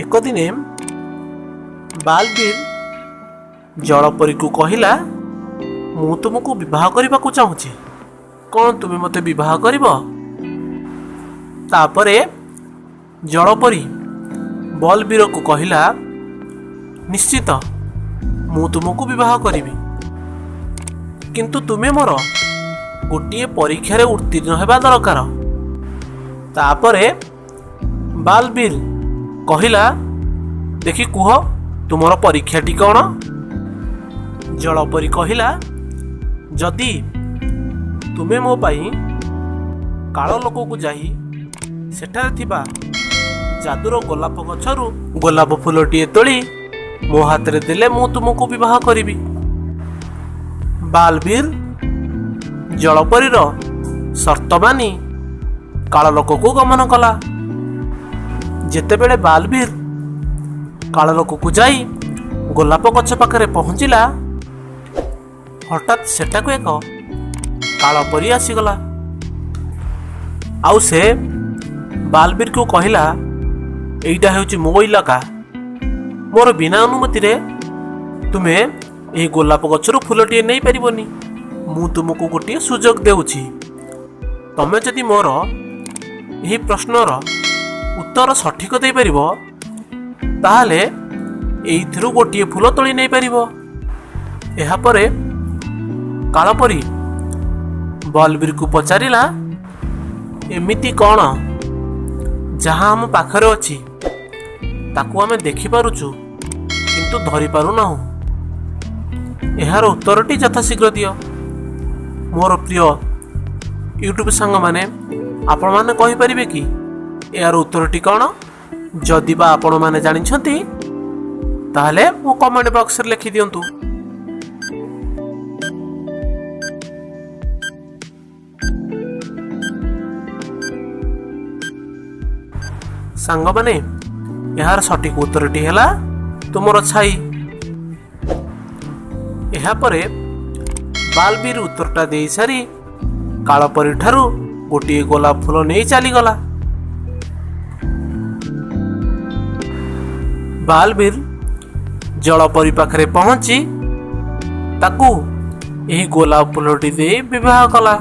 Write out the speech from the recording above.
ଏକ ଦିନେ ବାଲବୀର ଜଳପରୀକୁ କହିଲା, ମୁଁ ତୁମକୁ ବିବାହ କରିବାକୁ ଚାହୁଁଛି, କ'ଣ ତୁମେ ମୋତେ ବିବାହ କରିବ? ତାପରେ ଜଳପରୀ ବଲବୀରକୁ କହିଲା, ନିଶ୍ଚିତ ମୁଁ ତୁମକୁ ବିବାହ କରିବି, କିନ୍ତୁ ତୁମେ ମୋର ଗୋଟିଏ ପରୀକ୍ଷାରେ ଉତ୍ତୀର୍ଣ୍ଣ ହେବା ଦରକାର। ତାପରେ ବାଲବୀର କହିଲା, ଦେଖି କୁହ ତୁମର ପରୀକ୍ଷାଟି କ'ଣ? ଜଳପରୀ କହିଲା, ଯଦି ତୁମେ ମୋ ପାଇଁ କାଳ ଲୋକକୁ ଯାଇ ସେଠାରେ ଥିବା ଯାଦୁର ଗୋଲାପ ଗଛରୁ ଗୋଲାପ ଫୁଲଟିଏ ତୋଳି ମୋ ହାତରେ ଦେଲେ ମୁଁ ତୁମକୁ ବିବାହ କରିବି। ବାଲବୀର ଜଳପରୀର ସର୍ତ୍ତ ମାନି କାଳଲୋକକୁ ଗମନ କଲା। ଯେତେବେଳେ ବାଲବୀର କାଳଲୋକକୁ ଯାଇ ଗୋଲାପ ଗଛ ପାଖରେ ପହଞ୍ଚିଲା, ହଠାତ୍ ସେଠାକୁ ଏକ କାଳପରୀ ଆସିଗଲା ଆଉ ସେ ବାଲବୀରକୁ କହିଲା, ଏଇଟା ହେଉଛି ମୋ ଇଲାକା, ମୋର ବିନା ଅନୁମତିରେ ତୁମେ ଏହି ଗୋଲାପ ଗଛରୁ ଫୁଲଟିଏ ନେଇପାରିବନି। ମୁଁ ତୁମକୁ ଗୋଟିଏ ସୁଯୋଗ ଦେଉଛି। ତମେ ଯଦି ମୋର ଏହି ପ୍ରଶ୍ନର ଉତ୍ତର ସଠିକ ଦେଇପାରିବ, ତାହେଲେ ଏଇଥିରୁ ଗୋଟିଏ ଫୁଲ ତୋଳି ନେଇପାରିବ। ଏହାପରେ କାଳପରି ବଲବୀରକୁ ପଚାରିଲା, ଏମିତି କ'ଣ ଯାହା ଆମ ପାଖରେ ଅଛି, ତାକୁ ଆମେ ଦେଖିପାରୁଛୁ କିନ୍ତୁ ଧରିପାରୁନାହୁଁ? ଏହାର ଉତ୍ତରଟି ଯଥାଶୀଘ୍ର ଦିଅ। ମୋର ପ୍ରିୟ ୟୁଟ୍ୟୁବ୍ ସାଙ୍ଗମାନେ, ଆପଣମାନେ କହିପାରିବେ କି ଏହାର ଉତ୍ତରଟି କ'ଣ? ଯଦି ବା ଆପଣମାନେ ଜାଣିଛନ୍ତି, ତାହେଲେ ମୋ କମେଣ୍ଟ ବକ୍ସରେ ଲେଖିଦିଅନ୍ତୁ। ସାଙ୍ଗମାନେ, ଏହାର ସଠିକ ଉତ୍ତରଟି ହେଲା ତୁମର ଛାଇ। ଏହାପରେ ବାଲବୀର ଉତ୍ତରଟା ଦେଇସାରି କାଳପରୀ ଠାରୁ ଗୋଟିଏ ଗୋଲାପ ଫୁଲ ନେଇ ଚାଲିଗଲା। ବାଲବୀର ଜଳପରୀ ପାଖରେ ପହଞ୍ଚି ତାକୁ ଏହି ଗୋଲାପ ଫୁଲଟି ଦେଇ ବିବାହ କଲା।